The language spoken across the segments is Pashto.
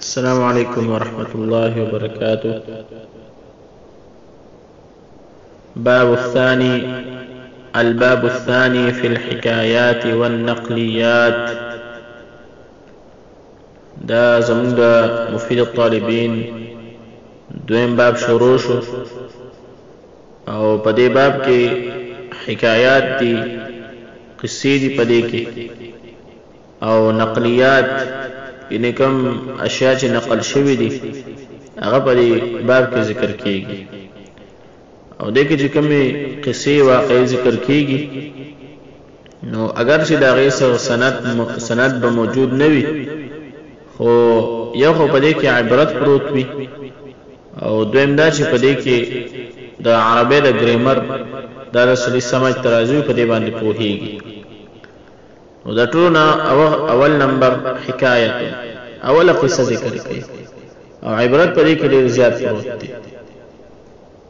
السلام عليكم ورحمة الله وبركاته. باب الثاني، الباب الثاني في الحكايات والنقليات. دا زموږ د مفید الطالبین دویم باب شروع شو او په دې باب کې حکایات دي، قصې دي په دې کې، او نقلیات یعنی کوم اشیاء چې نقل شوي دي هغه په دې باب کې ذکر کیږي. او دې کې چې کومې قصې واقعې ذکر کیږي نو اگر چې د هغې سره سند به موجود نه وي، خو یو خو په دې کې عبرت پروت وي، او دویم دا چې په دې کې د عربۍ د ګرامر دا د سړي سمج ته راځي، په دې باندې پوهیږي. نو د ټولو نه اول نمبر حکایت، اوله قصه ذکر کوي او عبرت په دې کې ډېر زیات پروت دی.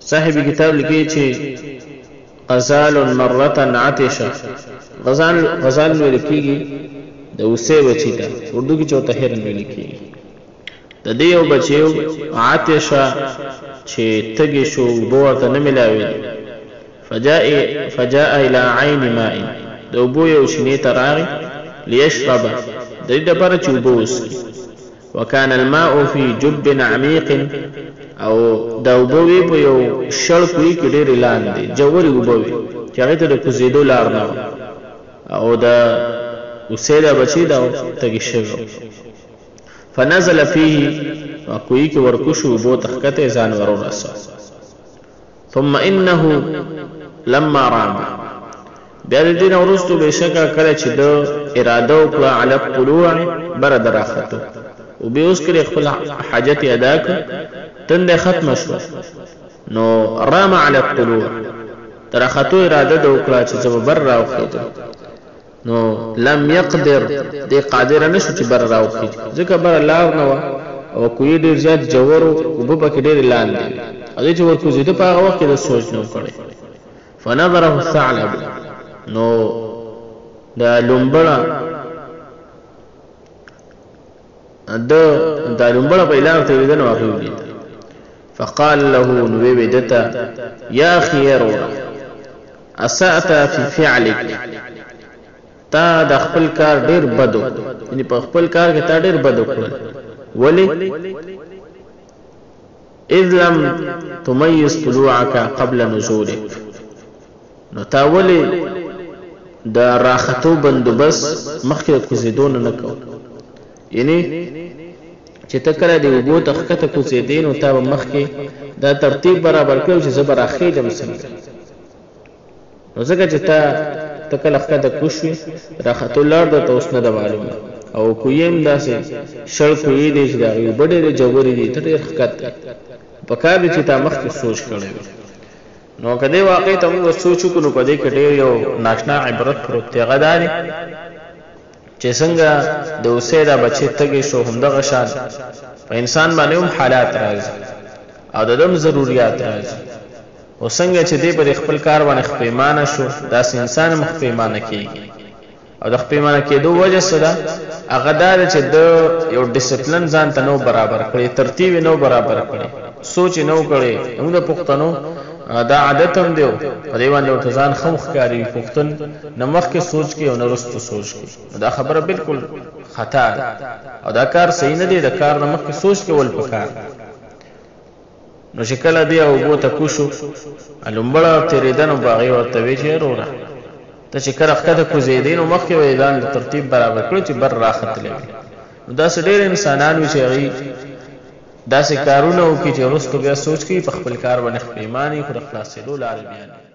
صاحب کتاب لیکي چې غزال مرة عطشه، غزال ویل کېږي د اوسې بچي ته، اردو کې چې ورته هرن ویل کېږي. د دې یو بچی عطشه چې تږی شو، اوبه ورته نه ملاوېدې. فجاء الى عین ماء، د اوبو یو چینې ته راغی، لیشرب، د دې دپاره چې اوبه وڅښي. وکان الماء فی جب عمیق، او دا اوبه وې په یو شړ کوی کې ډېرې لاندې ژورې اوبه وې چې هغې ته د کوزېدو لار نه وه، او د اوسې دا بچی دا تږی شوی و. فنزل فيه، کوی کې ورکو شو، اوبو ته ښکته یې ځان ور ورساوه. ثم انه لما رام، بیا د دې نه وروسته بېشکه کله چې ده اراده وکړه علی الطلوع، بره د راختو، اوبه یې وڅښلې، خپل حاجت یې ادا کړ، تنده یې ختمه شوه، نو رام علی الطلوع، د راختو اراده ده وکړه چې زه به بر راوخېږم. نو لم يقدر، دی قادر نه شو چې بر راوخېږي، ځکه بره لار نه وه او کوی ډېر زیات ژور و، اوبه پکې ډېرې لاندې وې، او دی چې ورکوزېده په هغه وخت کې ده سوچ نه و کړی. فنظره الثعلب، نو د لومبړه د دا لومبړه په لار تېرېده، نو هغې ولید. فقال له، نو ویې وی ده ته، یا اخي، ای وروره، اسأت فی فعلک، تا د خپل کار ډېر بد وکړ، یعنی په خپل کار کې تا ډېر بد وکړل. ولې؟ اذ لم تمیز طلوعک قبل نزولک، نو تا ولې د راختو بندوبست مخکې د کوزېدو نه نه کوو؟ یعنی چې ته کله د اوبو ته ښکته کوزېدې نو تا به مخکې دا ترتیب برابر کړی چې زه به راخېږم څنګه. نو ځکه چې ته کله ښکته کوز شوې، راختو لار درته اوس نه ده معلومه، او کویې هم داسې شړ کویې دی چې د هغې اوبه ډېرې ژورې دي، ته ډېر ښکته یې، په کار دی چې تا مخکې سوچ کړی وي. نو که دې واقعې ته موږ سوچ وکړو نو په دې کې ډېر یو ناشنا عبرت پروت دی. هغه دا دی چې څنګه د هوسۍ دا بچی تږی شو، همدغه شان په انسان باندې هم حالات راځي او د ده هم ضروریات راځي. خو څنګه چې دی په خپل کار باندې خپېمانه شو، داسې انسان هم خپېمانه کېږي. او د خپېمانه کېدو وجه څه ده؟ هغه دا ده چې ده یو ډسپلن ځان ته نه و برابر کړی، ترتیب یې نه و برابر کړی، سوچ یې نه و کړی. زموږ د پښتنو دا عادت هم دی، په دې باندې ورته ځان ښه هم ښکاري، پښتون نه مخکې سوچ کوي او نه وروسته سوچ کوي. نو دا خبره بالکل خطا ده او دا کار صحیح نه دی. د کار نه مخکې سوچ کول پکار دی. نو چې کله دی اوبو ته کوز شو، لومبړه تېرېده، نو به هغې ورته وی چې وروره، ته چې کله ښکته کوزېدې نو مخکې به یې ځان له ترتیب برابر کړو چې بر راختلی وي. نو داسې ډېر انسانان وي چې هغوی داسې کارونه وکړي چې وروسته بیا سوچ کوي، په خپل کار باندې خپېمانه وي، خو د خلاصېدو لارې بیا نه وي.